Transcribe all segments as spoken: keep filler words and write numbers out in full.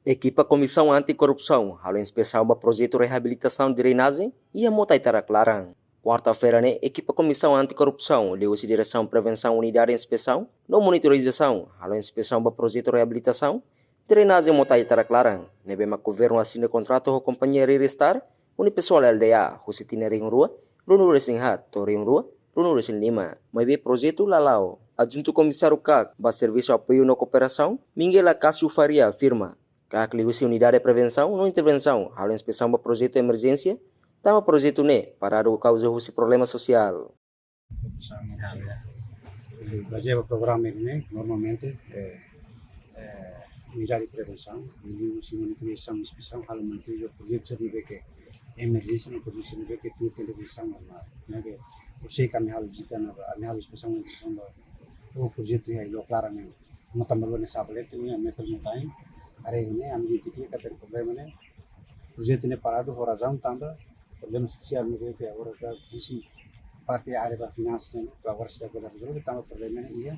Ekipa Komisaun Anti Korrupsaun halo inspesaun ba projetu reabilitasaun drenajen iha Mota Itarak Laran. Kuarta-feira ne'e, ekipa Komisaun Anti Korrupsaun liuhusi Diresaun Prevensaun, Unidade Inspesaun no Monitorizasaun halo inspesaun ba projetu reabilitasaun drenajen Mota Itarak Laran ne'ebé mak governu asina kontratu ho kompañia Riristar Unipesoal L D A husi tinan rihun rua ruanulu-resin-haat to'o rihun rua ruanulu-resin-lima. Maibé projetu la la'o. Adjuntu Komisáriu KAK ba Servisu Apoiu no Kooperasaun, Miguel Acácio Faria, afirma katak liuhusi Unidade Prevensaun no Intervensaun halo inspesaun ba projetu emerjénsia, tanba projetu ne'e paradu kauza husi problema sosiál. Eh, bazeia ba programa ne'e, normalmente, eh, eh, Unidade Prevensaun liuhusi monitorizasaun, inspesaun, halo monitorizasaun projetu sira ne'ebé ke emerjénsia, no projetu sira ne'ebé ke tuir intervensaun normál. Ne'ebé, orsida ami halo vizita, no ami halo inspesaun, inspesaun ba, o projetu iha Itarak Laran ne'e. No tanba lua ne'e saba leten, ne'e metro no tain. Haree ne'e, ami identifika katak problema ne'e, projetu ne'e paradu ho razaun tanba problema sosiál ne'ebé ke agora ita husi parte área ba finansas ne'e, to'o agora seidauk bele rezolve tanba problema ne'e iha,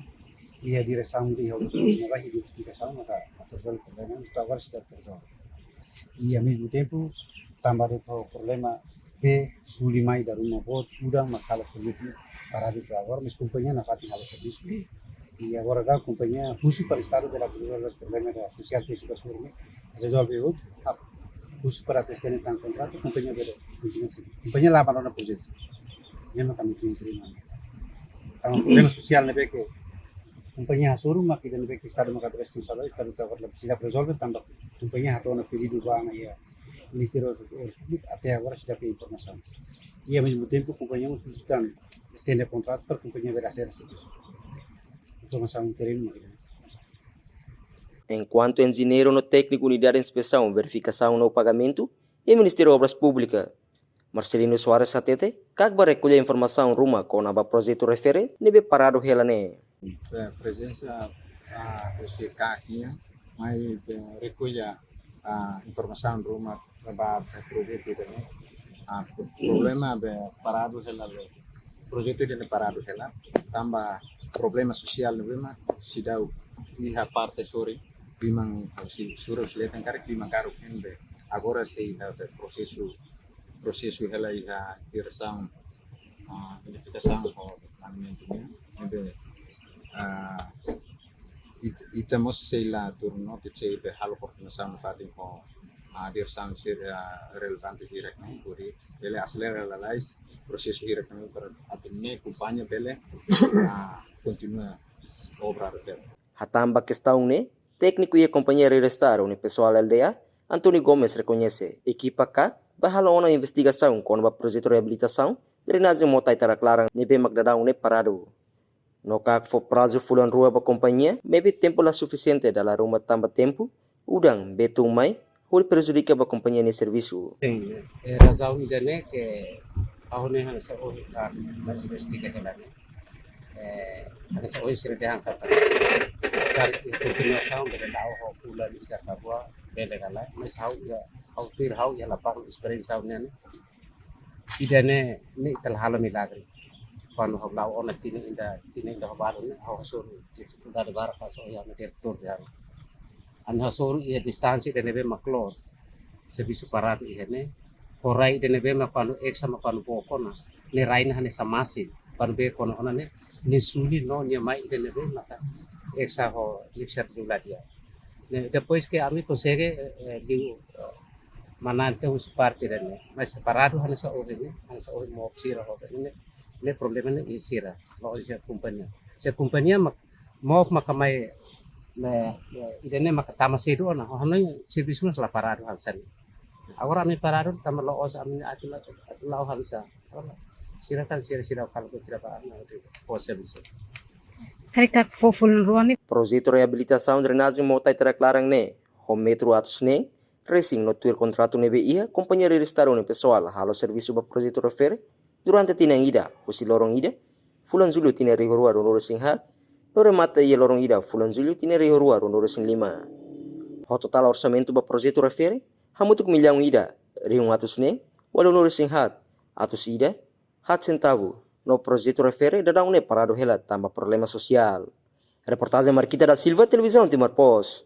iha diresaun de iha, ne'ebé identifikasaun maka atu rezolve problema ne'e, to'o agora seidauk rezolve. I ao mesmo tempo tanba de'it ho problema bee suli mai dala ruma boot, udan mak halo projetu paradu to'o agora, mas kompañia nafatin halo servisu. I agora daudaun kompañia husu para Estadu bele rezolve problema sosiál ke suka surge, rezolve hotu, husu para atu estende tan kontratu, kompañia bele kontinua servisu. Kompañia la abandona projetu. Ne'e mak ami-nia terima. Tanba problema sosiál ne'ebé ke kompañia hasoru, mak ida ne'ebé ke Estadu mak responsavel, Estadu to'o agora seidauk rezolve, tanba kompañia hato'o ona pedidu ba iha Ministériu Obras Públikas, até agora seidauk iha informasaun. I ao mesmo tempo kompañia mós husu tan estende kontratu para kompañia bele aselera servisu. Informasaun terrenu mak ida-ne'e. Enkuantu enjeñeiru no tékniku Unidade Inspesaun, Verifikasaun no Pagamentu iha Ministériu Obras Públikas, Marcelino Soares hatete katak bá rekolla informasaun ruma kona-ba projetu refere ne'ebé paradu hela ne'e. Eh, prezensa, ah, husi KAK nian mai, eh, rekolla, ah, informasaun ruma ba, eh, projetu ida-ne'e. Ah, problema be paradu hela, be projetu ida-ne'e paradu hela tanba problema sosiál ne'ebé mak seidauk iha parte sorin, liman, si, sura husi leten karik liman karuk ne'ebé agora sei iha be prosesu, prosesu hela iha diresaun, ah, Verifikasaun ho Planeamentu nian, ne'ebé, ah, it-, ita mós sei la turun no, ita sei be halo koordenasaun nafatin ho, ah, diresaun sira, ah, relevante hirak ne'e, hodi bele aselera lalais prosesu hirak ne'e para atu nune'e kompañia bele, ah, kontinua obra refere. Hatán ba kestaun ne'e, tékniku iha kompañia Riristar Unipesoal L D A, António Gomes, rekoñese ekipa KAK bá halo ona investigasaun kona-ba projetu reabilitasaun drenajen Mota Itarak Laran ne'ebé mak daudaun ne'e paradu. No KAK fó prazu fulan rua ba kompañia, maibé tempu la sufisiente dala ruma tanba tempu udan bee tun mai, hodi prejudika ba kompañia nia servisu. Sin, eh, razaun ida-ne'e ke ha'u ne'e hanesan ohin KAK bá investiga hela ne'e. Eh, hanesan ohin sira dehan katak, karik kontinuasaun bele la'o ho fulan ida ka rua bele ka lae, mas ha'u iha, ha'u tuir ha'u iha lapangan, esperiénsia ha'u-nian ne'e, ida-ne'e, ne'e ita la halo milagre. Kuandu ha'u la'o ona tinan ida, tinan ida ho balu ne'e, ha'u hasoru difikuldade barak, hasoru iha ami diretór dehan. Ami hasoru iha distánsia ida ne'ebé mak loos. Servisu paradu iha ne'e. Ho rai ida ne'ebé mak kuandu eksa mak kuandu book ona, ne'e rai ne'e hanesan masin. Kuandu bee kona ona ne'e, nia suli no nia mai ida ne'ebé maka eksa ho lipsar dula dia. Ne'e, depois ke ami konsege, eh, eh, liu, eh, manán tiha husi parte ida-ne'e. Mas paradu hanesan ohin ne'e, hanesan ohin MOP sira ho ne'e, ne'e problema ne'e iha sira, la'ós iha kompañia. Se kompañia mak, MOP maka mai, me, me, ida-ne'e maka tama sedu ona, ho hanoin servisu mós la paradu hanesan ne'e. Agora ami paradu tanba la'ós ami atu la, atu la'o hanesan. Sira kan sira, sira kalau tidak ba ami atu fó servisu. Karik KAK fó fulan rua ne'e. Projetu reabilitasaun drenajen Mota Itarak Laran ne'e, ho metru atus neen, resin no tuir kontratu ne'ebé iha, kompañia Riristar Unipesoal halo servisu ba projetu refere durante tinan ida, husi loron ida fulan Jullu tinan rihun rua ruanulu-resin-haat, no remata iha loron ida fulan Jullu tinan rihun rua ruanulu-resin-lima. Ho totál orsamentu ba projetu refere hamutuk millaun ida, rihun atus neen, ualunulu-resin-haat, atus ida, haat sentavu, no projetu refere daudaun ne'e paradu hela tanba problema sosiál. Reportajen Marquita da Silva, Televizaun Timor Post.